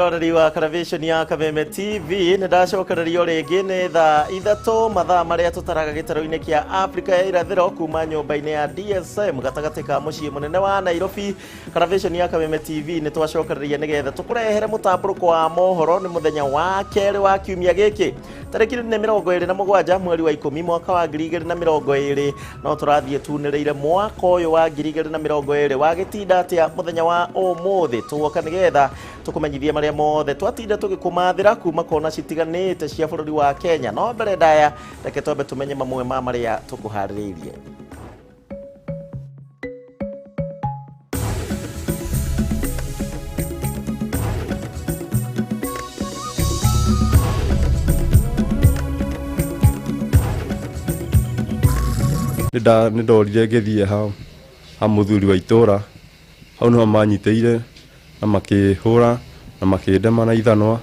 Mwĩroreri wa Karavisheni ya Kameme TV, nĩ ndacokererio rĩngĩ. Nĩ thaa 3, mathaa marĩa tũtaraga gĩtarũ-inĩ kĩa Afrika ya irathĩro, kuma nyũmba-inĩ ya DSM gatagatĩ ka mũciĩ mũnene wa Nairobi. Karavisheni ya Kameme TV nĩ twacokereria nĩgetha tũkũrehere mũtambũrũko wa mohoro. Nĩ mũthenya wa kerĩ wa kiumia gĩkĩ, tarĩki nĩ 27 mweri wa 10 mwaka wa 2020. No tũrathiĩ tunĩrĩire mwaka ũyũ wa 2020 wagĩtinda atĩa. Mũthenya wa ũmũthĩ tũgoka nĩgetha tũkũmenyithie marĩa mothe twatinda tũgĩkũmathĩra kuma kona citiganĩte cia bũrũri wa Kenya. No mbere ndaya, reke twambe tũmenye mamwe ma marĩa tũkũharĩrĩirie. Nĩ ndorire ngĩthiĩ ha mũthuri wa itũra, hau nĩho manyitĩire na makĩhũra na makĩndema na ithanwa.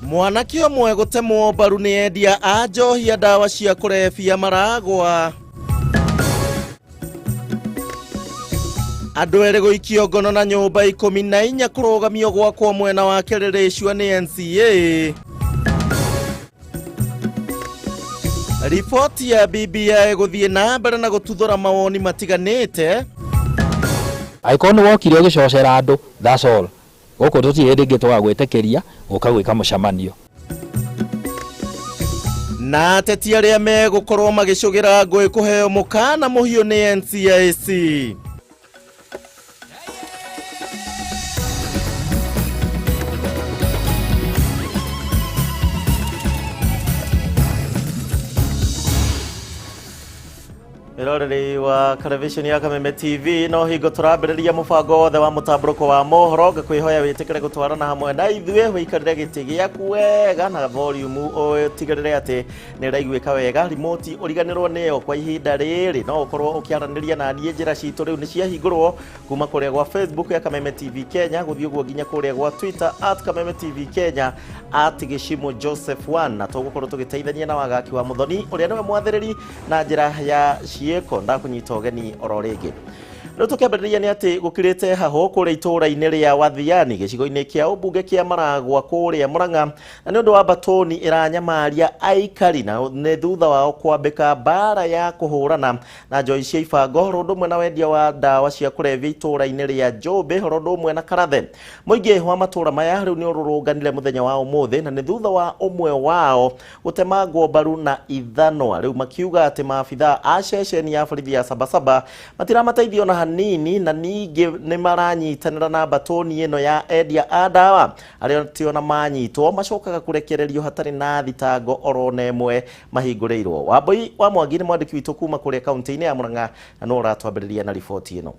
Mwanake ũmwe gũtemwo mbaru nĩ endia a njohi ndawa cia kũrebia Maragwa. Andũ erĩ gũikio ngono na nyũmba 14 kũrũgamio gwakwo mwena wa Kĩrĩrĩcua nĩ NCA. Riboti ya BBI gũthiĩ na mbere na gũtuthũra mawoni matiganĩte. Angĩkorwo nĩ wokire ũgĩcocera andũ, that's all. Gũkũ tũtirĩ hĩndĩ ĩngĩ tũgagwĩtĩkĩria gũka gwĩka mũcemanio. Na ateti arĩa megũkorwo magĩcũgĩra ngũĩ kũheo mũkana mũhiũ nĩ NCIC. Ĩroreri wa televisheni ya Kameme TV, no hingo tũrambĩrĩria mũbango wothe wa mũtambũrũko wa mohoro. Ngakwihoya wĩtĩkĩre gũtwarana hamwe na ithuĩ, wĩikarĩre gĩtĩ gĩaku wega na volume ũtigĩrĩre atĩ nĩ ĩraiguĩka wega. Remote ũriganĩrwo nĩyo kwa ihinda rĩrĩ. No ũkorwo ũkĩaranĩria na niĩ, njĩra citũ rĩu nĩ ciahingũrwo kuma kũrĩa gwa Facebook ya Kameme TV Kenya gũthiĩ ũguo nginya kũrĩa gwa Twitter @KamemeTV Kenya, @GĩcimũJoseph1, na tũgũkorwo tũgĩteithania na Wagaki wa Mũthoni ũrĩa nĩwe mwathĩrĩri na njĩra ya ciĩko. Ndakũnyita ũgeni oro rĩngĩ. Rĩu tũkĩambĩrĩria nĩ atĩ gũkirĩte hahũ kũrĩa itũũra-inĩ rĩa Wathiani, gĩcigo-inĩ kĩa ũmbunge kĩa Maragwa kũrĩa Murang'a, na nĩ ũndũ wa mbatũni ĩranyamaria aikari, na nĩ thutha wao kwambĩka mbara ya kũhũrana na njoi cia ibango oro ũndũ ũmwe na wendia wa ndawa cia kũrebia itũũra-inĩ rĩa Njũmbĩ oro ũndũ ũmwe na Karathe. Mũingĩ wa matũũra maya rĩu nĩ ũrũrũnganire mũthenya wa ũmũthĩ, na nĩ thutha wa ũmwe wao gũtemangwo mbaru na ithanwa. Rĩu makiuga atĩ maabithaa a ceceni ya borithi ya Sabasaba matiramateithia ona hanini, na ningĩ nĩ maranyitanĩra na mbatũni ĩno ya endia a ndawa arĩa ti ona manyitwo macokaga kũrekererio hatarĩ na thitango oro na ĩmwe mahingũrĩirwo. Wambui wa Mwangi nĩ mwandĩki witũ kuma kũrĩa kaunti-inĩ ya Murang'a, na no ũratwambĩrĩria na riboti ĩno.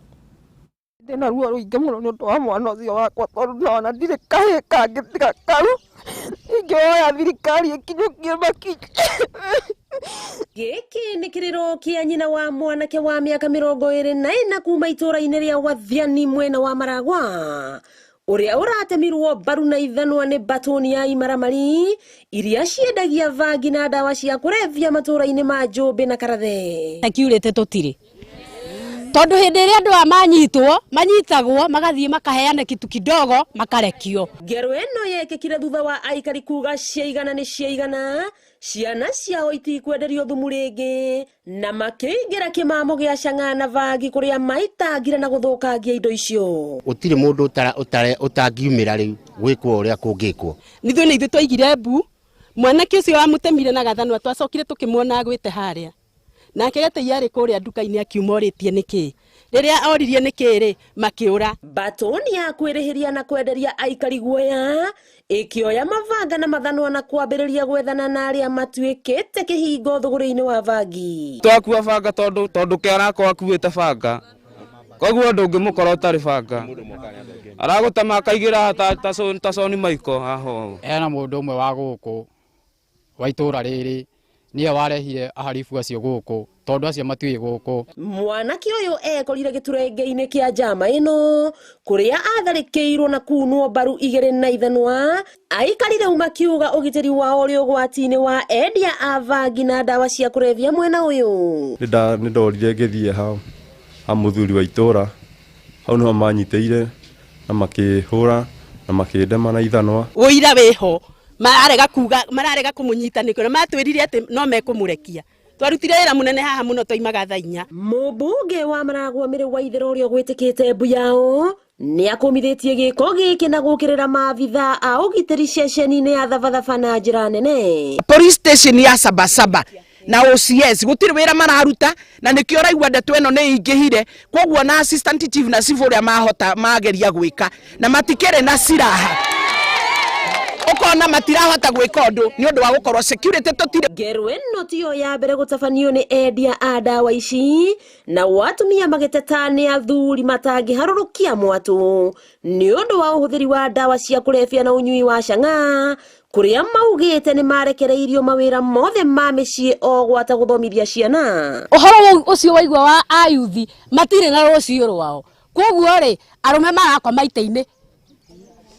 Ndĩna ruo rũingĩ mũno nĩ ũndũ wa mwana ũcio wakwa, tondũ ndona ndirĩ kahĩĩ kangĩ tiga kau. Ingĩhoya thirikari ĩkinyũkie makinya. Gĩkĩ nĩ kĩrĩro kĩa nyina wa mwanake wa mĩaka 24 kuma itũũra-inĩ rĩa Wathiani mwena wa Maragwa, ũrĩa ũratemirwo mbaru na ithanwa nĩ mbatũni ya imaramari iria ciendagia bangi na ndawa cia kũrebia matũũra-inĩ ma Njũmbĩ na Karathe. Security tũtirĩ, tondũ hĩndĩ ĩrĩa andũ aya manyitwo, manyitagwo magathiĩ makaheana kitu kidogo, makarekio. Ngero ĩno yekĩkire thutha wa aikari kuga ciaigana nĩ ciaigana, ciana ciao itikwenderio thumu rĩngĩ, na makĩingĩra kĩmamo gĩa cang'a na bangi kũrĩa maitangire na gũthũkangia indo icio. Gũtirĩ mũndũ ũtangiumĩra rĩu gwĩkwo ũrĩa kũngĩkwo. Nithuĩ nĩ ithuĩ twaigire mbu mwanake ũcio wamũtemire na gathanwa, twacokire tũkĩmuona agwĩte harĩa nake Gatei arĩ kũrĩa nduka-inĩ akiuma orĩtie nĩkĩ. Rĩrĩa oririe nĩkĩ rĩ, makĩũra. Mbatũni ya kwĩrĩhĩria na kwenderia aikari guoya ĩkĩoya mabanga na mathanwa na kwambĩrĩria gwethana na arĩa matuĩkĩte kĩhingo thũgũrĩ-inĩ wa bangi. Twakua banga tondũ ke arakorwo akuĩte banga, koguo ndũngĩmũkora ũtarĩ banga, aragũtema akaigĩra ta coni maiko haha ũũ. Hena mũndũ ũmwe wa gũkũ wa itũũra rĩrĩ nĩwe warehire aharibu acio gũkũ, tondũ acio matiũĩ gũkũ. Mwanake ũyũ ekorire gĩturenge-inĩ kĩa njama ĩno kũrĩa atharĩkĩirwo na kunwo mbaru 2 na ithanwa. Aikari rĩu makiuga ũgitĩri wao ũrĩ ũgwati-inĩ wa endia a bangi na ndawa cia kũrebia mwena ũyũ. Nĩ ndorire ngĩthiĩ ha mũthuri wa itũra, hau nĩho manyitĩire Na makĩhũra na makĩndema na ithanwa. Ũira wĩho, mararega kuga, mararega kũmũnyita nĩkĩo na matwĩrire atĩ no mekũmũrekia. Twarutire wĩra mũnene haha mũno, twaimaga thaa 4. Mũmbunge wa Maragwa Mĩrĩ wa Itherũ ũrĩa ũgwĩtĩkĩte mbu yao nĩ akũmithĩtie gĩko gĩkĩ na gũkĩrĩra maabitha a ũgitĩri ceceni-inĩ ya Thabathaba na njĩra nene. Police station ya Sabasaba na OCS gutiri wira mararuta, na nikio raigua ndeto ĩno nĩ ingĩhire. Koguo na assistant chief na chief ũrĩa mahota mageria gwĩka na matikĩrĩ na silaha, ũkona matirahota gwĩka ũndũ nĩ ũndũ wa gũkorwo security tũtirĩ. Ngero ĩno tiyo ya mbere gũtabanio nĩ endia a ndawa ici, na atumia magĩteta nĩ athuri matangĩharũrũkia mwatũ nĩ ũndũ wa ũhũthĩri wa ndawa cia kũrebia na ũnyui wa cang'a, kũrĩa maugĩte nĩ marekereirio mawĩra mothe ma mĩciĩ o gwata gũthomithia ciana. Ũhoro ũcio waigua wa ayuthi matirĩ na rũciũ rwao, koguo rĩ, arũme marakoma itĩ-inĩ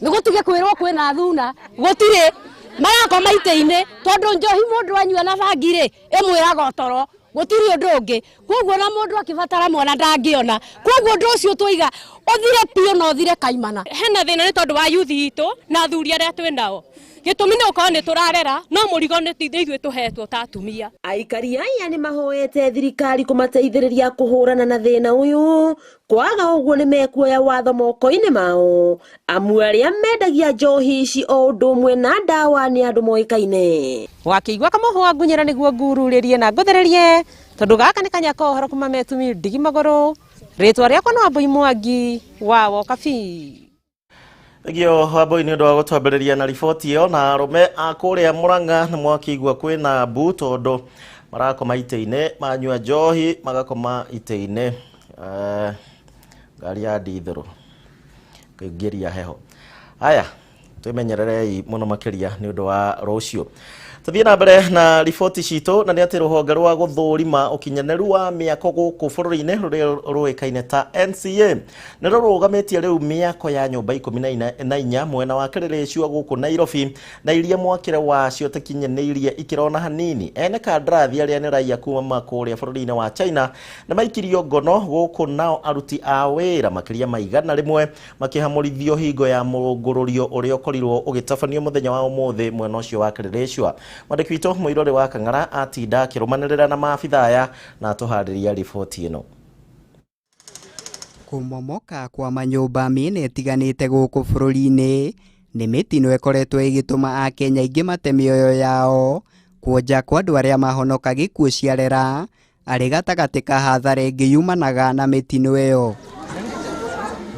nĩ gũtige kwĩrwo kwĩna thuna, gũtirĩ, marakoma itĩ-inĩ tondũ njohi mũndũ anyua na bangi rĩ, ĩmwĩraga ũtoro, gũtirĩ ũndũ ũngĩ. Koguo na mũndũ akĩbatara mwana ndangĩona. Koguo ũndũ ũcio twaiga ũthire biũ na ũthire kaimana. Hena thĩna nĩ tondũ wa yuthi itũ na athuri arĩa twĩ nao. Gĩtũmi nĩ gũkorwo nĩ tũrarera no mũrigo nĩ ithuĩ tũhetwo ta atumia. Aikari aya nĩ mahoete thirikari kũmateithĩrĩria kũhũrana na thĩna ũyũ, kwaga ũguo nĩ mekuoya watho moko-inĩ mao, amu arĩa mendagia njohi ici o ũndũ ũmwe na ndawa nĩ andũ moĩkaine. Wakĩigua kamũhwa ngunyĩra nĩguo ngururĩrie na ngũthererie, tondũ gaka nĩ kanya ka ũhoro kuma metumi ndigi magũrũ. Rĩtwa rĩakwa no Wambui Mwangi wa Wokabi. Thengio Wambui nĩ ũndũ wa gũtwambĩrĩria na riboti ĩyo. Na arũme a kũrĩa Murang'a nĩ mwakĩigua kwĩna mbu tondũ marakoma itĩ-inĩ, manyua njohi magakoma itĩ-inĩ. Ngari ya ndithũrũ kũingĩria heho. Haya, twĩmenyererei mũno makĩria nĩ ũndũ wa rũciũ. Tũthiĩ na mbere na riboti citũ, na nĩ atĩ rũhonge rwa gũthũrima ũkinyanĩru wa mĩako gũkũ bũrũri-inĩ rũrĩa rũĩkaine ta NCA nĩ rũrũgamĩtie rĩu mĩako ya nyũmba 14 mwena wa Kĩrĩrĩcua gũkũ Nairobi, na iria mwakĩre wacio ũtakinyanĩirie ikĩro na hanini. Ene kandarathi arĩa nĩ raia kuma kũrĩa bũrũri-inĩ wa China nĩ maikirio ngono gũkũ, nao aruti a wĩra makĩria ma 100 makĩhamũrithio hingo ya mũrũngũrũrio ũrĩa ũkorirwo ũgĩtabanio mũthenya wa ũmũthĩ mwena ũcio wa Kĩrĩrĩcua. Mwandĩki witũ Mũirũrĩ wa Kang'ara atinda akĩrũmanĩrĩra na maabitha aya na atũharĩria riboti ĩno. Kũmomoka kwa manyũmba mĩena ĩtiganĩte gũkũ bũrũri-inĩ nĩ mĩtino ĩkoretwo ĩgĩtũma Akenya aingĩ mate mĩoyo yao, kuonja kwa andũ arĩa mahonoka gĩkuũ ciarera arĩ gatagatĩ ka hathara ĩngĩ yumanaga na mĩtino ĩyo.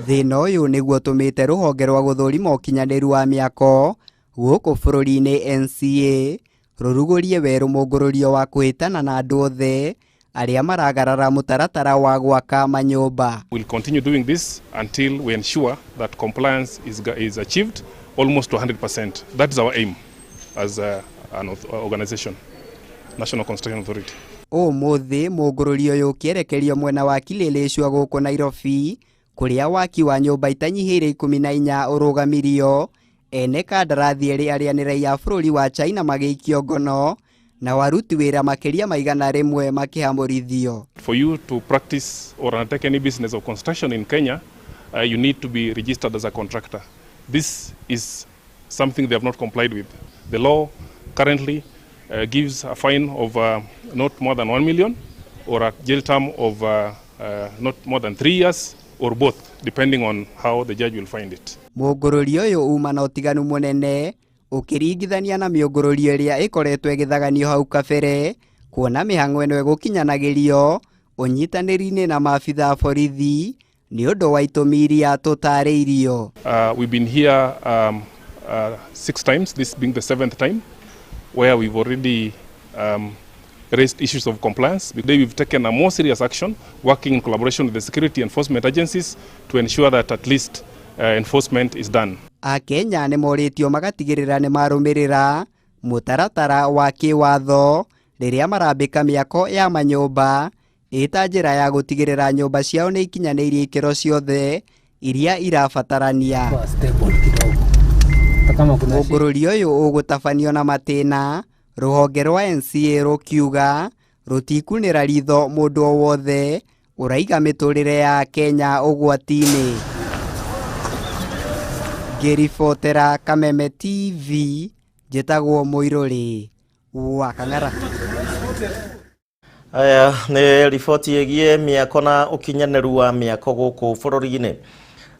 Thĩna ũyũ nĩguo ũtũmĩte rũhonge rwa gũthũrima ũkinyanĩru wa mĩako gũkũ bũrũri-inĩ NCA rũrugũrie werũ mũngũrũrio wa kũhĩtana na andũ othe arĩa maragarara mũtaratara wa gwaka manyũmba. We'll continue doing this until we ensure that compliance is achieved almost to 100%. That is our aim as an organization, National Construction Authority. Ũmũthĩ mũngũrũrio ũyũ ũkĩerekerio mwena wa Kileleshwa gũkũ Nairobi, kũrĩa waki wa nyũmba itanyihĩire 14 ũrũgamirio, ene kandarathi erĩ arĩa nĩ raia a bũrũri wa China magĩikio ngono na waruti wĩra makĩria ma 100 makĩhamũrithio. For you to practice or undertake any business of construction in Kenya, you need to be registered as a contractor. This is something they have not complied with. The law currently gives a fine of not more than 1 million or a jail term of not more than 3 years or both, depending on how the judge will find it. Mũngũrũrio ũyũ uma na ũtiganu mũnene ũkĩringithania na mĩũngũrũrio ĩrĩa ĩkoretwo ĩgĩthaganio hau kabere, kuona mĩhang'o ĩno ĩgũkinyanagĩrio ũnyitanĩri-inĩ na maabitha a borithi nĩ ũndũ wa itũmi iria tũtarĩirio. We've been here 6 times, this being the 7th time, where we've already raised issues of compliance. Today we've taken a more serious action, working in collaboration with the security enforcement agencies to ensure that at least enforcement is done. Akenya nĩ morĩtio magatigĩrĩra nĩ marũmĩrĩra mũtaratara wa kĩwatho rĩrĩa marambĩka mĩako ya manyũmba ĩta njĩra ya gũtigĩrĩra nyũmba ciao nĩ ikinyanĩirie ikĩro ciothe iria irabatarania. Mũngũrũrio ũyũ ũgũtabanio na matĩna, rũhonge rwa NCA rũkiuga rũtikunĩra ritho mũndũ o wothe ũraiga mĩtũrĩre ya Kenya ũgwati-inĩ. Ngĩribotera Kameme TV, njĩtagwo Mũirũrĩ wa Kang'ara. Aya nĩ riboti ĩgiĩ mĩako na ũkinyanĩru wa mĩako gũkũ bũrũri-inĩ.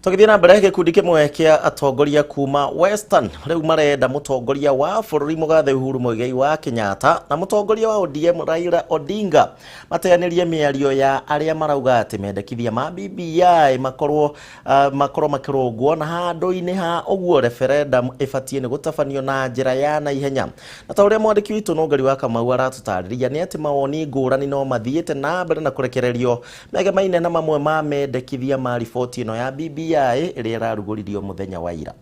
Tũgĩthiĩ na mbere, gĩkundi kĩmwe kĩa atongoria kuma Western rĩu marenda mũtongoria wa bũrũri mũgathe Uhuru Muigai wa Kenyatta na mũtongoria wa ODM Raila Odinga mateanĩrie mĩario ya arĩa marauga atĩ mendekithia ma BBI makorwo makĩrũngwo na handũ-inĩ ha ũguo referendum ĩbatiĩ nĩ gũtabanio na njĩra ya naihenya. Na ta ũrĩa mwandĩki witũ Nũngari wa Kamau aratũtarĩria nĩ atĩ mawoni ngũrani no mathiĩte na mbere na kũrekererio megemaine na mamwe ma mendekithia ma riboti ĩno ya BBI ĩrĩa ĩrarugũririo mũthenya wa ira.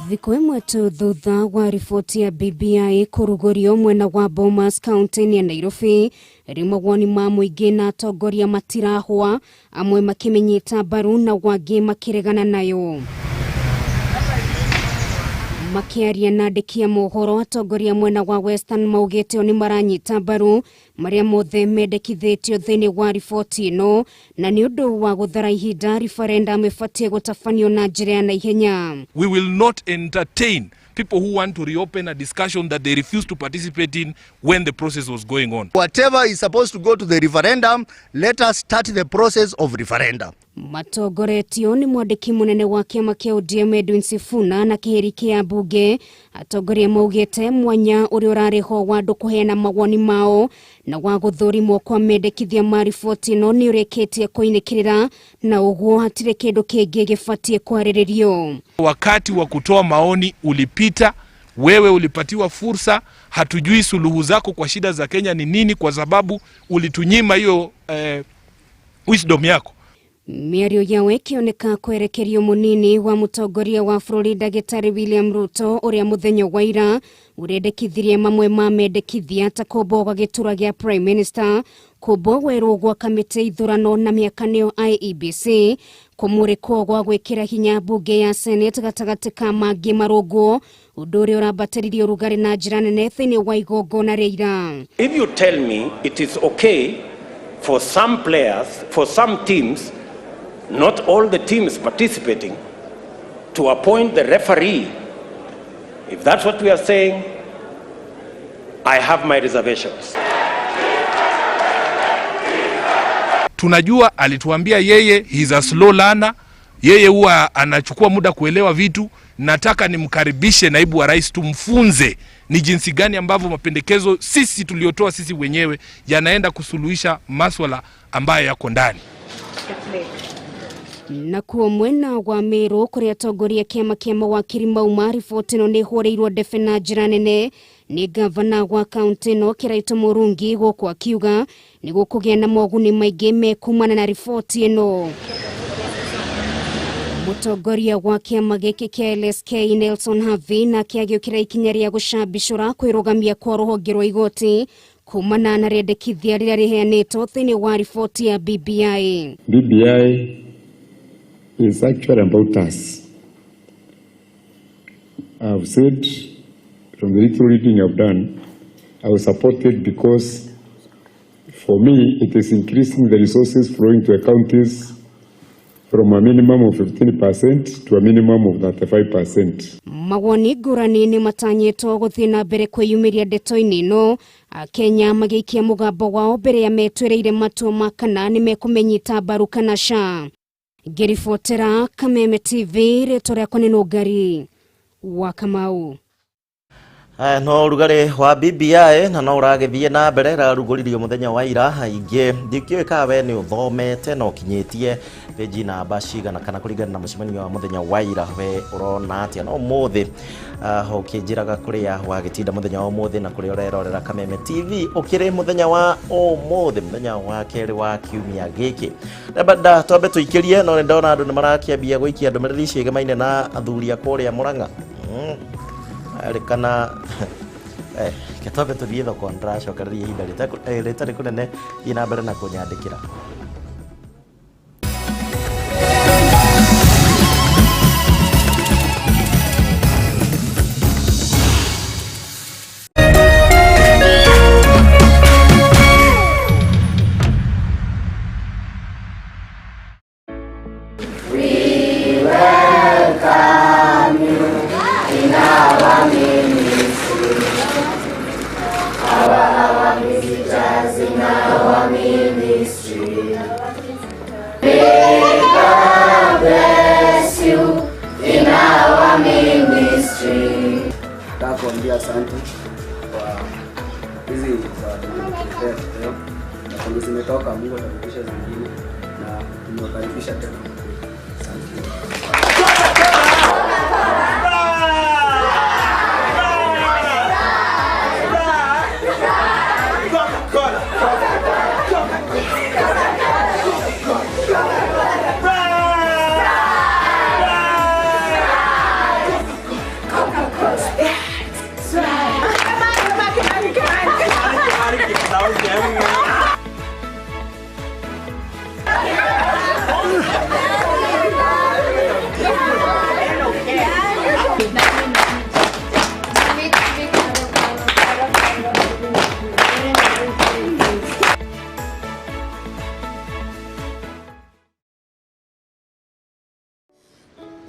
Thikũ ĩmwe tu thutha wa riboti ya BBI kũrugũrio mwena wa Bomas kaunti-inĩ ya Nairobi, rĩu mawoni ma mũingĩ na atongoria matirahũa, amwe makĩmĩnyita mbaru na wangĩ makĩregana nayo. Makĩaria na andĩki a mohoro, atongoria mwena wa Western maugĩte o nĩ maranyita mbaru marĩa mothe mendekithĩtio thĩinĩ wa riboti ĩno, na nĩ ũndũ wa gũthara ihinda referendum ĩbatiĩ gũtabanio na njĩra ya naihenya. We will not entertain people who want to reopen a discussion that they refused to participate in when the process was going on. Whatever is supposed to go to the referendum, let us start the process of referendum. Matongoretio nĩ mwandĩki mũnene wa kĩama kĩa ODM Edwin Sifuna na kĩhĩri kĩa mbunge, atongoria maugĩte mwanya ũrĩa ũrarĩho wa andũ kũheana mawoni mao na wa gũthũrimwo kwa mendekithia ma riboti ĩno nĩ ũrĩkĩtie kũinĩkĩrĩra, na ũguo hatirĩ kĩndũ kĩngĩ gĩbatiĩ kwarĩrĩrio. Wakati wa kutoa maoni ulipita, wewe ulipatiwa fursa, hatujui suluhu zako kwa shida za Kenya ni nini kwa sababu ulitunyima hiyo wisdom yako. Mĩario yao ĩkĩoneka kwerekerio mũnini wa mũtongoria wa bũrũri Ndagĩtarĩ William Ruto ũrĩa mũthenya wa ira ũrendekithirie mamwe ma mendekithia ta kũmbwo gwa gĩturwa gĩa Prime Minister, kũmbwo werũ gwa kamĩtĩ ithurano na mĩaka nĩyo IEBC, kũmũrĩkwo gwa gwĩkĩra hinya mbunge ya Senate gatagatĩ ka mangĩ marũngwo, ũndũ ũrĩa ũrambatĩririe ũrugarĩ na njĩra nene thĩinĩ wa igongona rĩa ira. If you tell me it is okay for some players, for some teams, not all the teams participating, to appoint the referee, if that's what we are saying, I have my reservations. Tunajua alituambia yeye he's a slow learner, yeye huwa anachukua muda kuelewa vitu. Nataka nimkaribishe naibu wa rais tumfunze ni jinsi gani ambavyo mapendekezo sisi tuliotoa sisi wenyewe yanaenda kusuluhisha maswala ambayo yako ndani. Nakuo mwena wa Meru kũrĩa atongoria kĩama kĩa mawakiri mauma, riboti ĩno nĩ ĩhũrĩirwo ndebe na njĩra nene nĩ gavana wa kaunti ĩno Kĩraitũ Mũrungi, gũkũ akiuga nĩ gũkũgĩa na moguni maingĩ mekumana na riboti ĩno. Mũtongoria wa kĩama gĩkĩ kĩa LSK Nelson Havi nake agĩũkĩra ikinya rĩa gũcambicũra kwĩrũgamia kwa rũhonge rwa igoti kumana na rĩendekithia rĩrĩa rĩheanĩtwo thĩinĩ wa riboti ya BBI. BBI is actually about us. I've said from the little reading I've done, I will support it because for me it is increasing the resources flowing to the counties from a minimum of 15% to a minimum of 35%. Mawoni ngũrani nĩ matanyĩtwo gũthiĩ na mbere kwĩyumĩria ndeto-inĩ ĩno, Akenya magĩikia mũgambo wao mbere ya metwĩrĩire matua ma kana nĩ mekũmenyita mbaru kana ca. Ngĩribotera Kameme TV, rĩtwa rĩakwa nĩ Nũngari wa Kamau. No rugarĩ wa BBI na no ũragĩthiĩ na mbere rarugũririo mũthenya wa ira aingĩ ndikĩũĩ kana we nĩ ũthomete na ũkinyĩtie peji namba cigana kana kũringana na mũcemanio wa mũthenya wa ira we ũrona atĩa. No ũmũthĩ ũkĩnjĩraga kũrĩa wagĩtinda mũthenya wa ũmũthĩ na kũrĩa ũrerorera Kameme TV ũkĩrĩ mũthenya wa ũmũthĩ, mũthenya wa kerĩ wa kiumia gĩkĩ. Ndamba twambe tũikĩrie, no nĩ ndona andũ nĩ marakĩambia gũikia ndũmĩrĩri ciĩgemaine na athuri a kũrĩa Mũrang'a. Kana ketwambe tũthiĩ thoko, ndĩracokereria ihinda rĩtarĩ kũnene, thiĩ na mbere na kũnyandĩkĩra. We Nataka kuambia asante kwa hizi zawadi mmetuletea leo, na kwenye zimetoka, Mungu atarudisha zingine, na tumewakaribisha tena. Asante.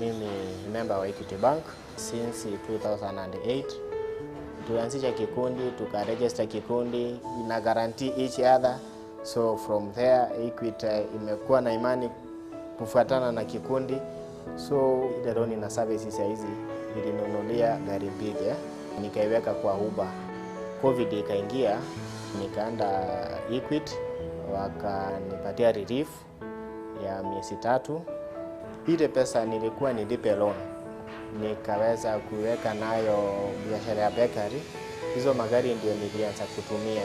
Mimi ni member wa Equity Bank since 2008. Tulianzisha kikundi, tukaregister kikundi, ina guarantee each other. So from there Equity imekuwa na imani kufuatana na kikundi. So ile loan na services ya hizi ilinunulia gari mbili, nikaiweka kwa Uber. Covid ikaingia, nikaenda Equity wakanipatia relief ya miezi 3. Ile pesa nilikuwa nilipe loan, nikaweza kuweka nayo biashara ya bakery. Hizo magari ndio nilianza kutumia.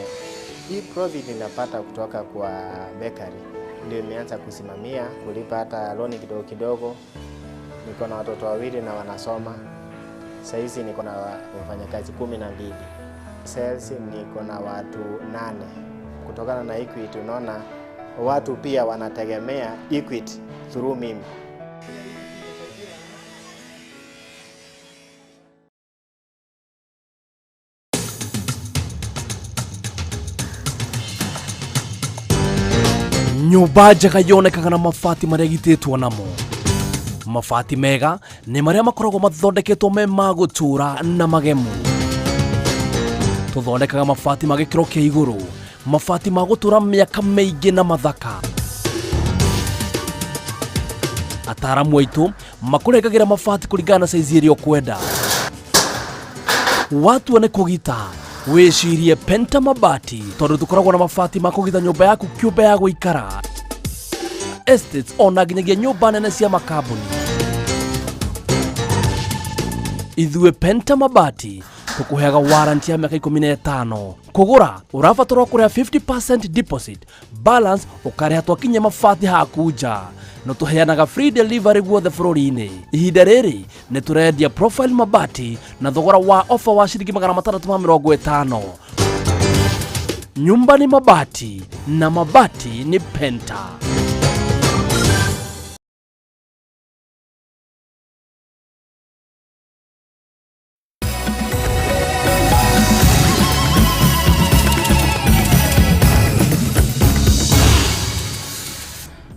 Hii profit ninapata kutoka kwa bakery ndio nimeanza kusimamia kulipa hata loan kidogo kidogo. Niko na watoto wawili na wanasoma. Saizi niko na wafanyakazi 12. Sales niko na watu 8. Kutokana na Equity, unaona watu pia wanategemea Equity through mimi. Nyũmba njega yonekaga na mabati marĩa ĩgitĩtwo namo. Mabati mega nĩ marĩa makoragwo mathondeketwo me ma gũtũra na magemu. Tũthondekaga mabati ma gĩkĩro kĩa igũrũ, mabati ma gũtũra mĩaka mĩingĩ na mathaka. Ataaramu aitũ makũrengagĩra mabati kũringana na saizi ĩrĩa ũkwenda. Watua nĩ kũgita, wĩcirie Penta Mabati, tondũ tũkoragwo na mabati ma kũgita nyũmba yaku kĩũmbe ya gũikara, estates ona nginyagia nyũmba nene cia makambuni. Ithuĩ Penta Mabati tũkũheaga warranty ya mĩaka 15. Kũgũra ũrabatarwo kũrĩha 50% deposit, balance ũkarĩha twakinyia mabati haku nja. No tũheanaga free delivery guothe bũrũri-inĩ. Ihinda rĩrĩ nĩ tũrendia profile mabati na thogora wa offer wa ciringi 650. Nyumba ni mabati na mabati ni Penta.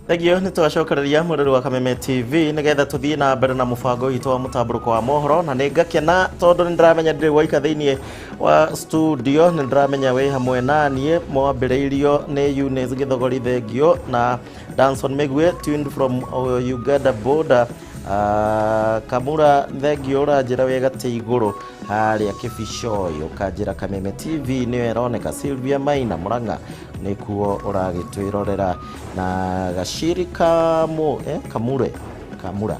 Thengio nĩ twacokereria mũrĩri wa Kameme TV nĩgetha tũthiĩ na mbere na mũbango witũ wa mũtambũrũko wa mohoro, na nĩ ngakena tondũ nĩ ndĩramenya ndĩrĩ waika thĩinĩ wa studio, nĩ ndĩramenya wĩ hamwe na niĩ. Mwambĩrĩirio nĩ Eunice Gĩthogori, thengio, na Danson Migwe tuned from Uganda border. Kamura thengio, ũranjĩra wĩ gatĩ igũrũ harĩa Kĩbicoyo, ũkanjĩra Kameme TV nĩyo ĩroneka. Sylvia Maina Murang'a nĩkuo ũragĩtwĩrorera, na Gaciri Kamure Kamura Kamura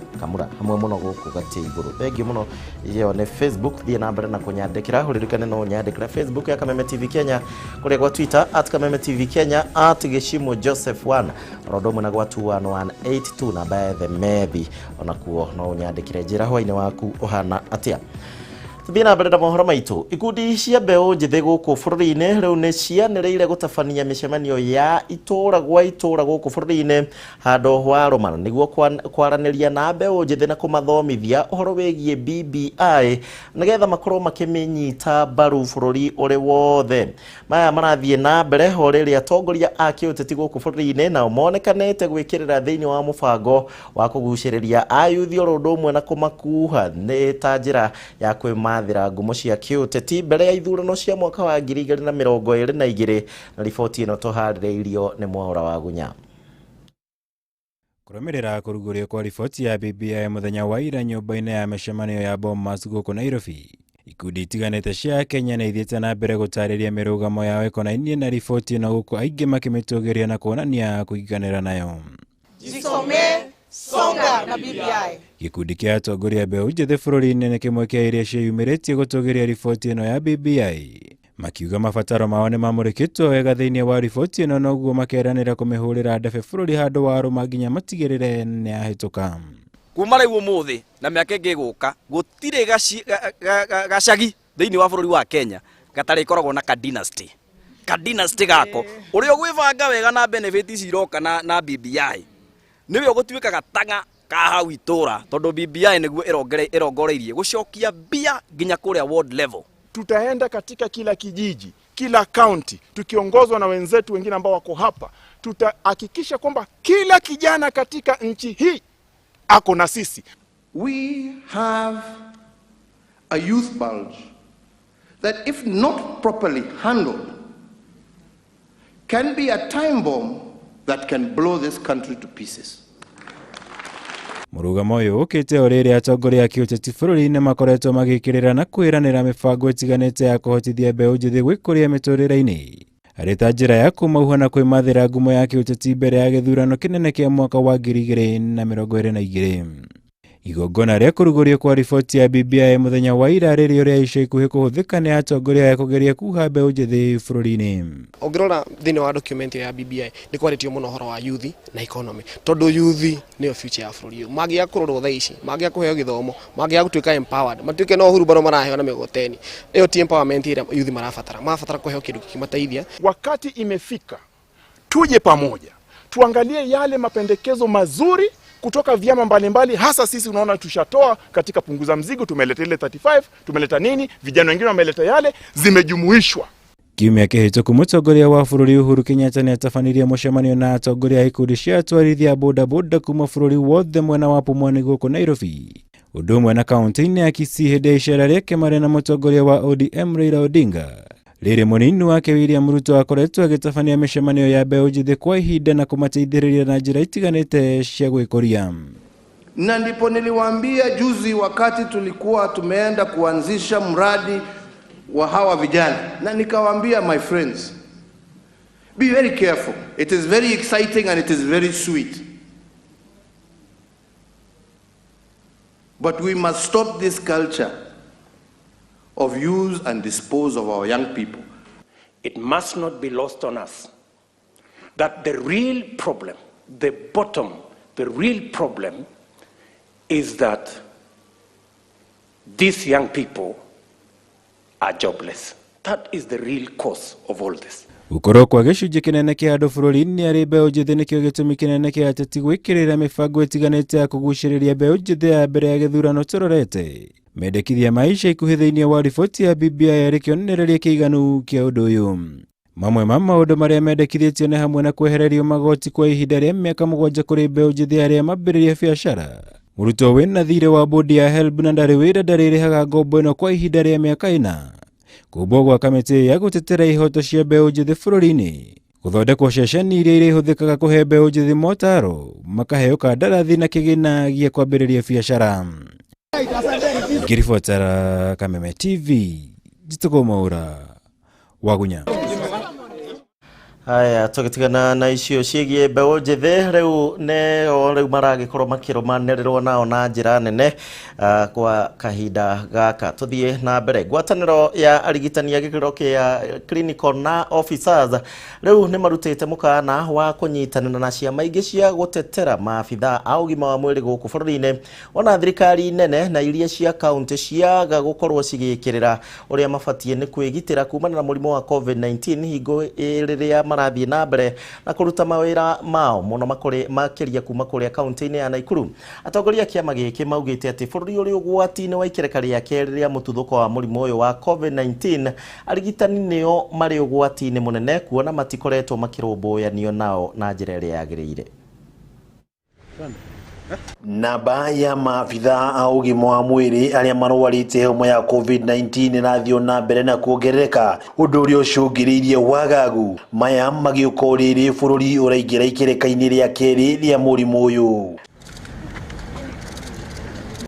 hamwe mũno gũkũ gatĩ igũrũ. Thengio mũno. Ĩyo nĩ Facebook, thiĩ na mbere na kũnyandĩkĩra, ũririkane no ũnyandĩkĩra Facebook ya Kameme TV Kenya, kũrĩa gwa Twitter @Kameme TV Kenya, @Gĩcimo Joseph 1, oro ũndũ ũmwe na gwa 21182 namba ya Themethi, onakuo no ũnyandĩkĩre njĩra hwainĩ waku ũhana atĩa. Tuthiĩ na mbere na mohoro maitũ. Ikundi cia mbeũ njĩthĩ gũkũ bũrũri-inĩ rĩu nĩ cianĩrĩire gũtabania mĩcemanio ya itũũra gwa itũũra gũkũ bũrũri-inĩ handũ wa rũmano nĩguo kwaranĩria na mbeũ njĩthĩ na kũmathomithia ũhoro wĩgiĩ BBI nĩgetha makorwo makĩmĩnyita mbaru bũrũri ũrĩ wothe. Maya marathiĩ na mbere o rĩrĩa atongoria a kĩũteti gũkũ bũrũri-inĩ nao monekanĩte gwĩkĩrĩra thĩinĩ wa mũbango wa kũgucĩrĩria ayuthi oro ũndũ ũmwe na kũmakuha nĩ ta njĩra ya kwĩma thira ngumo cia kĩũteti mbere ya ithurano cia mwaka wa 2022. Na riboti ĩno tũharĩrĩirio nĩ Mwaũra wa Gunya. Kũrũmĩrĩra kũrugũrio kwa riboti ya BBI mũthenya wa ira nyũmba-inĩ ya mĩcemanio ya Bomas gũkũ Nairobi, Ikundi itiganĩte cia Kenya nĩ ithiĩte na mbere gũtarĩria mĩrũgamo yao ĩkonainie na riboti ĩno gũkũ aingĩ makĩmĩtũgĩria na kuonania kũiganĩra nayo. Jisomee, songa na BBI. Gĩkundi kĩa atongoria mbeũ njĩthĩ bũrũri-inĩ nĩ kĩmwe kĩa iria ciĩyumĩrĩtie gũtũgĩria riboti ĩno ya BBI, makiuga mabataro mao nĩ mamũrĩkĩtwo wega thĩinĩ wa riboti ĩno noguo makeranĩra kũmĩhũrĩra ndebe bũrũri handũ wa rũma nginya matigĩrĩre nĩ yahĩtũka. Kuma rĩu ũmũthĩ na mĩaka ĩngĩ ĩgũka gũtirĩ gacagi thĩinĩ wa bũrũri wa Kenya gatarĩkoragwo na ka dynasty gako ũrĩa ũgwĩbanga wega na benefit ici iroka na BBI nĩwe ũgũtuĩka gatang'a ka hau itũra tondũ BBI nĩguo ĩrongoreirie gũcokia mbia nginya kũrĩa ward level. Tutaenda katika kila kijiji, kila county, tukiongozwa na wenzetu wengine ambao wako hapa. Tutahakikisha kwamba kila kijana katika nchi hii ako na sisi. We have a youth bulge that, if not properly handled, can be a time bomb that can blow this country to pieces. Mũrũgamo ũyũ ũkĩte o rĩrĩa atongoria a kĩũteti bũrũri-inĩ makoretwo magĩkĩrĩra na kwĩranĩra mĩbango ĩtiganĩte ya kũhotithia mbeũ njĩthĩ gwĩkũria mĩtũrĩre-inĩ arĩ ta njĩra ya kũmauha na kwĩmathĩra ngumo ya kĩũteti mbere ya gĩthurano kĩnene kĩa mwaka wa 2022. Igongona rĩa kũrugũrio kwa riboti ya BBI mũthenya wa ira rĩrĩ ũrĩa ica ikuhĩ kũhũthĩka nĩ atongoria ya kũgeria kuha mbeũ njĩthĩ bũrũri-inĩ. Ũngĩrora thĩinĩ wa document ya BBI nĩ kwarĩtio mũno ũhoro wa youth na economy tondũ youth nĩyo future ya bũrũri ũyũ. Mangĩaga kũrorwo thaa ici, mangĩaga kũheo gĩthomo, mangĩaga gũtuĩka empowered, matuĩke no hurubaro maraheo na mĩgogoteni, ĩyo ti empowerment ĩrĩa youth marabatara kũheo kĩndũ kĩngĩmateithia. Wakati imefika tuje pamoja, tuangalie yale mapendekezo mazuri kutoka vyama mbalimbali, hasa sisi unaona tushatoa katika punguza mzigo, tumeleta ile 35, tumeleta nini, vijana wengine wameleta yale, zimejumuishwa. Kiumia kĩhĩtũku mũtongoria wa bũrũri Uhuru Kenyatta nĩatabanirie mũcemanio na atongoria a ikundi cia atwarithia bodaboda kuma bũrũri wothe mwena wa Pumwani gũkũ Nairobi, ũndũ ũmwe na kaunti-inĩ ya Kisii hĩndĩ ya icera rĩake marĩ na mũtongoria wa ODM Raila Odinga. Rĩrĩ mũnini wake William Ruto akoretwo agĩtabania mĩcemanio ya mbeũ njĩthĩ kwa ihinda na kũmateithĩrĩria na njĩra itiganĩte cia gwĩkũria. Na ndipo niliwaambia juzi wakati tulikuwa tumeenda kuanzisha mradi wa hawa vijana, na nikawaambia, my friends, be very careful. It is very exciting and it is very sweet, but we must stop this culture of use and dispose of our young people. It must not be lost on us that the real problem, the bottom, the real problem is that these young people are jobless. That is the real cause of all this. Gũkorwo kwa gĩcunjĩ kĩnene kĩa andũ bũrũri-inĩ arĩ mbeũ njĩthĩ nĩkĩo gĩtũmi kĩnene kĩa ateti gwĩkĩrĩra mĩbango ĩtiganĩte ya kũgucĩrĩria mbeũ njĩthĩ ya mbere ya gĩthurano tũrorete. Mendekithia ma ica ikuhĩ thĩinĩ wa riboti ya BBI arĩ kĩonereria kĩiganu kĩa ũndũ ũyũ. Mamwe ma maũndũ marĩa mendekithĩtio nĩ hamwe na kwehererio magoti kwa ihinda rĩa mĩaka 7 kũrĩ mbeũ njĩthĩ arĩa mambĩrĩria biacara. Mũrutwo wĩna thirĩ wa bodi ya HELB na ndarĩ wĩra ndarĩrĩhaga ngombo ĩno kwa ihinda rĩa mĩaka 4. Kũmbwo gwa kamĩtĩ ya gũtetera ihoto cia mbeũ njĩthĩ bũrũri-inĩ, gũthondekwo ceceni iria irĩhũthĩkaga kũhe mbeũ njĩthĩ motaro, makaheo kandarathi na kĩgĩna gĩa kwambĩrĩria biacara. Ngĩribotera Kameme TV, njĩtagwo Mwaura Wagunya. Haya, tũgĩtigana na icio ciĩgiĩ mbeũ njĩthĩ rĩu nĩo rĩu maragĩkorwo makĩrũmanĩrĩrwo nao na njĩra nene kwa kahinda gaka. Tũthiĩ na mbere. Ngwatanĩro ya arigitani a gĩkĩro kĩa clinical na officers rĩu nĩ marutĩte mũkana wa kũnyitanĩra na ciama ingĩ cia gũtetera maabithaa a ũgima wa mwĩrĩ gũkũ bũrũri-inĩ, ona thirikari nene na iria cia kaunti ciaga gũkorwo cigĩkĩrĩra ũrĩa mabatiĩ nĩ kwĩgitĩra kumana na mũrimũ wa COVID-19 hingo rĩrĩa marathiĩ na mbere na kũruta mawĩra mao mũno makĩria kuma kũrĩa kaunti-inĩ ya Nakuru. Atongoria a kĩama gĩkĩ maugĩte atĩ bũrũri ũrĩ ũgwati-inĩ wa ikereka rĩa kerĩ rĩa mũtuthũko wa mũrimũ ũyũ wa COVID-19, arigitani nĩo marĩ ũgwati-inĩ mũnene kuona matikoretwo makĩrũmbũyanio nao na njĩra ĩrĩa yagĩrĩire. Namba ya maabithaa a ũgima wa mwĩrĩ arĩa marwarĩte homa ya COVID-19 ĩrathiĩ na mbere na kuongerereka, ũndũ ũrĩa ũcũngĩrĩirie wagagu. Maya magĩũka o rĩrĩ bũrũri ũraingĩra ikereka-inĩ rĩa kerĩ rĩa mũrimũ ũyũ.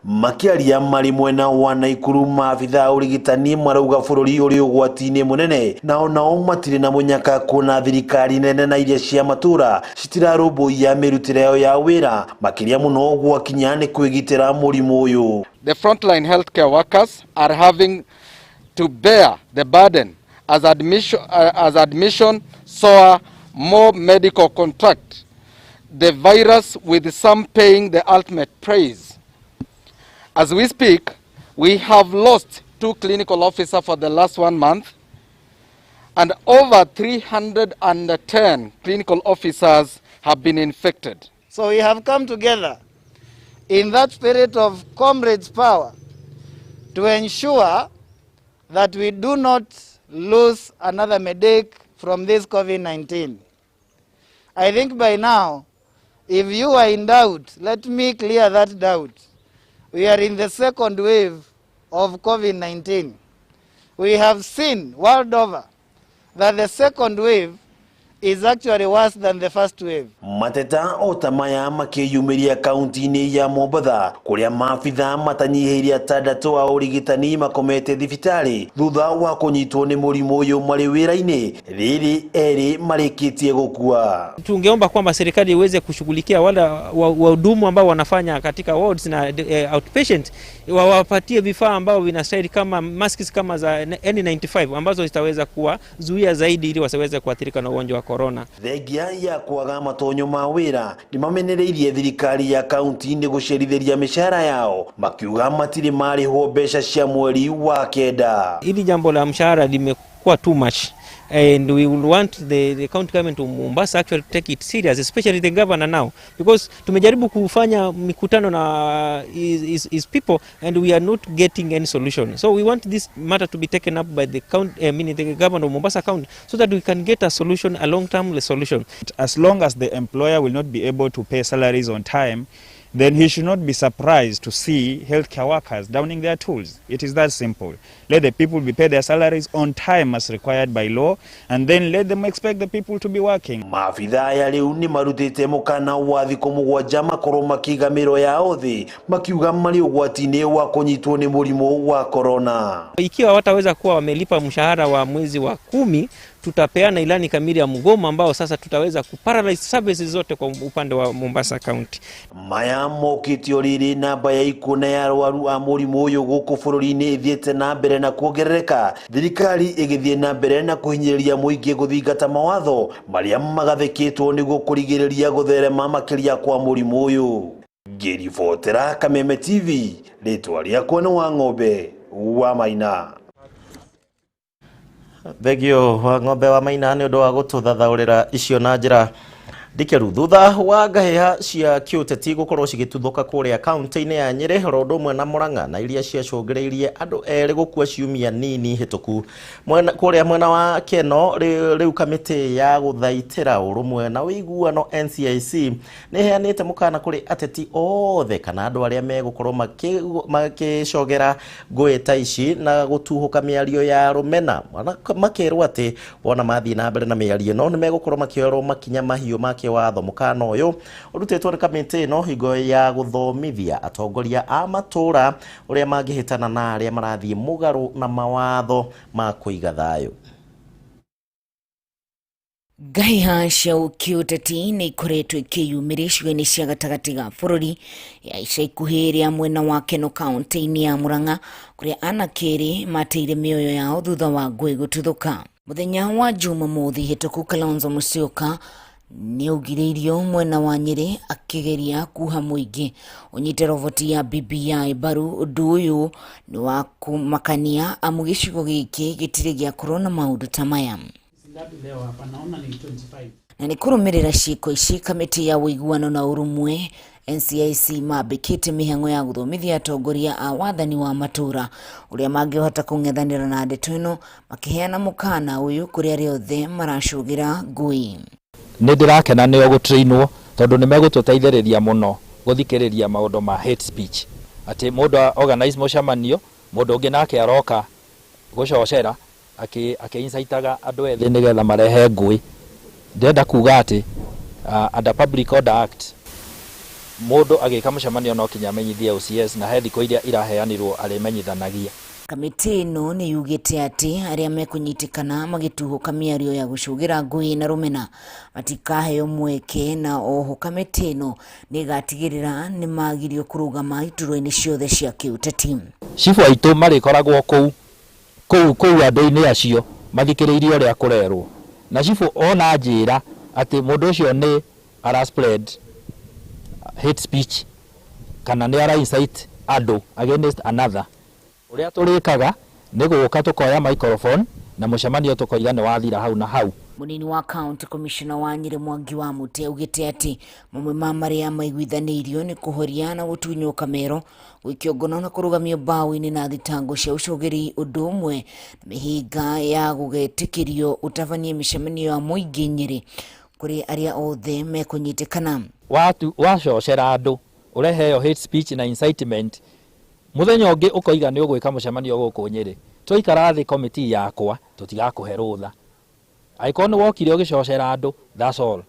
Makĩaria marĩ mwena wa Naikuru, maabitha a ũrigitani marauga bũrũri ũrĩ ũgwati-inĩ mũnene, nao nao matirĩ na mũnyaka kuona thirikari nene na iria cia matũra citirarũmbũiya mĩrutĩre yao ya wĩra, makĩria mũno gwakinya nĩ kwĩgitĩra mũrimũ ũyũ. The frontline healthcare workers are having to bear the burden as admission saw more medical contract the virus, with some paying the ultimate price. As we speak, we have lost 2 clinical officers for the last 1 month, and over 310 clinical officers have been infected. So we have come together in that spirit of comrades power to ensure that we do not lose another medic from this COVID-19. I think by now, if you are in doubt, let me clear that doubt. We are in the second wave of COVID-19. We have seen world over that the second wave is actually worse than the first wave. Mateta o ta maya makĩyumĩria kaunti-inĩ ya Mombatha kũrĩa maabitha matanyihĩirie atandatũ a ũrigitani makomete thibitarĩ thutha wa kũnyitwo nĩ mũrimũ ũyũ marĩ wĩra-inĩ, rĩrĩ erĩ marĩkĩtie gũkua. Tungeomba kwamba serikali iweze kushughulikia wale wahudumu ambao wanafanya katika wards na outpatient, wawapatie vifaa ambao vinastahili kama masks kama za N95 ambazo zitaweza kuwazuia zaidi ili wasiweze kuathirika na ugonjwa wa corona. Thengia ya kwaga matonyo ma wĩra nĩmamenereirie thirikari ya kaunti nĩ gũcerithĩria mĩcara yao, makiuga matirĩ marĩhwo mbeca cia mweri wa kenda. Hili jambo la mshahara limekuwa too much, and we will want the county government of Mombasa actually to take it serious, especially the governor now, because tumejaribu kufanya mikutano na his people and we are not getting any solution. So we want this matter to be taken up by the county, I mean the governor of Mombasa County, so that we can get a solution, a long-term solution. As long as the employer will not be able to pay salaries on time, then he should not be surprised to see healthcare workers downing their tools. It is that simple. Let the people be paid their salaries on time as required by law, and then let them expect the people to be working. Maabitha aya rĩu nĩ marutĩte mũkana wa thikũ mũgwanja makorwo makĩiga mĩro yao thĩ, makiuga marĩ ũgwati-inĩ wa kũnyitwo nĩ mũrimũ wa corona. Ikiwa wataweza kuwa wamelipa mshahara wa mwezi wa 10, tutapeana ilani kamili ya mgomo ambao sasa tutaweza kuparalyze services zote kwa upande wa Mombasa County. Maya mokĩte o rĩrĩ namba ya ikuũ na ya arwaru a mũrimũ ũyũ gũkũ bũrũri-inĩ ĩthiĩte na mbere na kuongerereka, thirikari ĩgĩthiĩ na mbere na kũhinyĩrĩria mũingĩ gũthingata mawatho marĩa magathĩkĩtwo nĩguo kũrigĩrĩria gũtherema makĩria kwa mũrimũ ũyũ. Ngĩribotera Kameme TV, rĩtwa rĩakwa nĩ wa Ng'ombe wa Maina. Thengio wa Ng'ombe wa Maina nĩ ũndũ wa gũtũthathaũrĩra icio na njĩra ndikeru. Thutha wa ngahĩha cia kĩũteti gũkorwo cigĩtuthũka kũrĩa kaunti-inĩ ya Nyĩrĩ oro ũndũ ũmwe na Murang'a, na iria ciacũngĩrĩirie andũ erĩ gũkua ciumia nini hĩtũku kũrĩa mwena wa Keno, rĩu kamĩtĩ ya gũthaitĩra ũrũmwe na ũiguano NCIC nĩ ĩheanĩte mũkana kũrĩ ateti othe kana andũ arĩa megũkorwo makĩcogera ngũĩ ta ici na gũtuhũka mĩario ya rũmena, makerwo atĩ wona mathiĩ na mbere na mĩario ĩno nĩ megũkorwo makĩoerwo makinya mahiũ ma kĩwatho. Mũkana ũyũ ũrutĩtwo nĩ kamĩtĩ ĩno hingo ya gũthomithia atongoria a matũra ũrĩa mangĩhĩtana na arĩa marathiĩ mũgarũ na mawatho ma kũiga thayũ. Ngahĩha cia kĩũteti nĩ ikoretwo ikĩyumĩria icigo-inĩ cia gatagatĩ ga bũrũri ya ica ikuhĩ rĩa mwena wa Keno kaunti-inĩ ya Murang'a, kũrĩa anake erĩ mateire mĩoyo yao thutha wa ngũĩ gũtuthũka. Mũthenya wa Jumamothi hĩtũku, Kalonzo Musyoka nĩaugirĩirio mwena wa Nyĩrĩ akĩgeria kuha mũingĩ ũnyite roboti ya BBI mbaru. Ũndũ ũyũ nĩ wa kũmakania amu gĩcigo gĩkĩ gĩtirĩ gĩakorwo na maũndũ ta maya. Na nĩ kũrũmĩrĩra ciĩko ici, kamĩtĩ ya ũiguano na ũrũmwe NCIC mambĩkĩte mĩhang'o ya gũthomithia atongoria a wathani wa matũra ũrĩa mangĩhota kũng'ethanĩra na ndeto ĩno, makĩheana mũkana ũyũ kũrĩ arĩa othe maracũgĩra ngũĩ. Nĩ ndĩrakena nĩo gũtrainwo tondũ nĩ megũtũteithĩrĩria mũno gũthikĩrĩria maũndũ ma hate speech, atĩ mũndũ organize mũcemanio, mũndũ ũngĩ nake aroka gũcocera akĩ-incitaga andũ ethĩ nĩgetha marehe ngũĩ. Ndĩrenda kuga atĩ under Public Order Act Mũndũ agĩka mũcemanio no kinya amenyithie OCS, na he thikũ iria iraheanirwo arĩmenyithanagia. Kamĩtĩ ĩno nĩ yugĩte atĩ arĩa mekũnyitĩkana magĩtuhũka mĩario ya gũcũgĩra ngũĩ na rũmena matikaheo mweke, na oho kamĩtĩ ĩno nĩ ĩgatigĩrĩra nĩ magirio kũrũgama iturwa-inĩ ciothe cia kĩũteti. Cibũ aitũ marĩkoragwo kũu kũu kũu andũ-inĩ acio mathikĩrĩirie ũrĩa kũrerwo, na cibũ ona njĩra atĩ mũndũ ũcio nĩ ara spread hate speech kana nĩ ara incite andũ against another, ũrĩa tũrĩkaga nĩ gũka tũkoya microphone na mũcemanio tũkoiga nĩ wathira hau na hau. Munini wa county commissioner wa Nyĩrĩ Mwangi wa Mũte augĩte atĩ mamwe ma marĩa maiguithanĩirio nĩ kũhoria na gũtunywo kamero, gũikio ngono na kũrũgamio mbaũ-inĩ na thitango cia ũcũgĩri, ũndũ ũmwe na mĩhĩnga ya gũgetĩkĩrio ũtabanie mĩcemanio ya mũingĩ Nyĩrĩ kũrĩ arĩa othe mekũnyitĩkana. Wacocera andũ ũreheo hate speech na incitement, mũthenya ũngĩ ũkoiga nĩ ũgwĩka mũcemanio gũkũ Nyĩrĩ, twaikara thĩ committee yakwa tũtigakũhe rũtha. Angĩkorwo nĩ wokire ũgĩcocera andũ, that's all,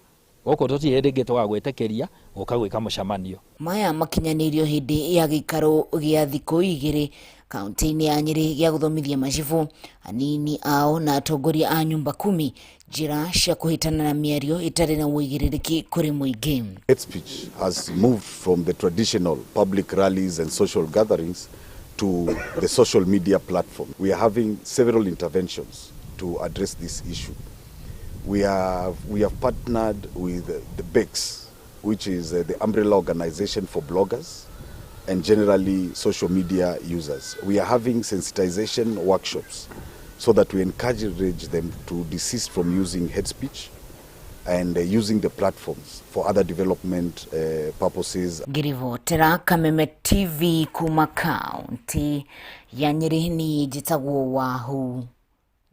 gũkũ tũtirĩ hĩndĩ ĩngĩ tũgagwĩtĩkĩria gũka gwĩka mũcemanio. Maya makinyanĩirio hĩndĩ ya gĩikaro gĩa thikũ igĩrĩ kaunti-inĩ ya Nyĩrĩ gĩa gũthomithia macibũ, anini ao na atongoria a nyumba kumi njĩra cia kũhĩtana na mĩario ĩtarĩ na ũigĩrĩrĩki kũrĩ mũingĩ. Hate speech has moved from the traditional public rallies and social gatherings to the social media platform. We are having several interventions to address this issue. We have partnered with the BECS, which is the umbrella organization for bloggers and generally social media users. We are having sensitization workshops so that we encourage them to desist from using hate speech and using the platforms for other development purposes. Ngĩribotera Kameme TV kuma kaunti ya Nyĩrĩ, niĩ njĩtagwo Wahu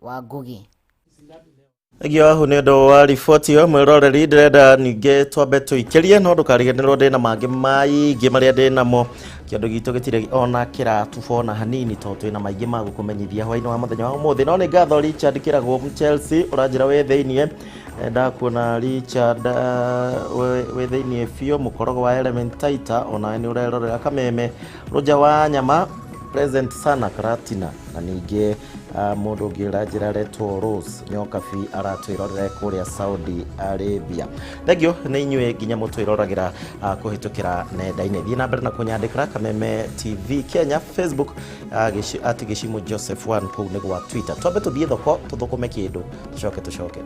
wa Ngugi. Thengiũ Wahu nĩ ũndũ wa riboti ĩyo. Mwĩroreri, ndĩrenda ningĩ twambe tũikĩrie, no ndũkariganĩrwo ndĩna mangĩ maingĩ marĩa ndĩnamo. Kĩondo gitũ gĩtirĩ ona kĩratuba ona hanini, tondũ twĩna maingĩ ma gũkũmenyithia hwainĩ wa mũthenya wa ũmũthĩ. No nĩ ngatho Richard Kĩragwo Chelsea, ũranjĩra wĩ thĩiniĩ. Ndakuona Richard, wĩ thĩiniĩ biũ. Mũkorogo wa Element Taita, onawe nĩ ũrerorera Kameme. Rũnja wa Nyama present sana Karatina, na ningĩ mũndũ ũngĩ ũranjĩra aretwo Rose Nyokabi, aratwĩrorera kũrĩa Saudi Arabia. Thengiũ nĩ inyuĩ nginya mũtwĩroragĩra kũhĩtũkĩra nenda-inĩ. Thiĩ na mbere na kũnyandĩkĩra Kameme TV Kenya Facebook, at Gĩcimu Joseph 1 kũu nĩ gwa Twitter. Twambe tũthiĩ thoko tũthũkũme kĩndũ, tũcoke tũcoke.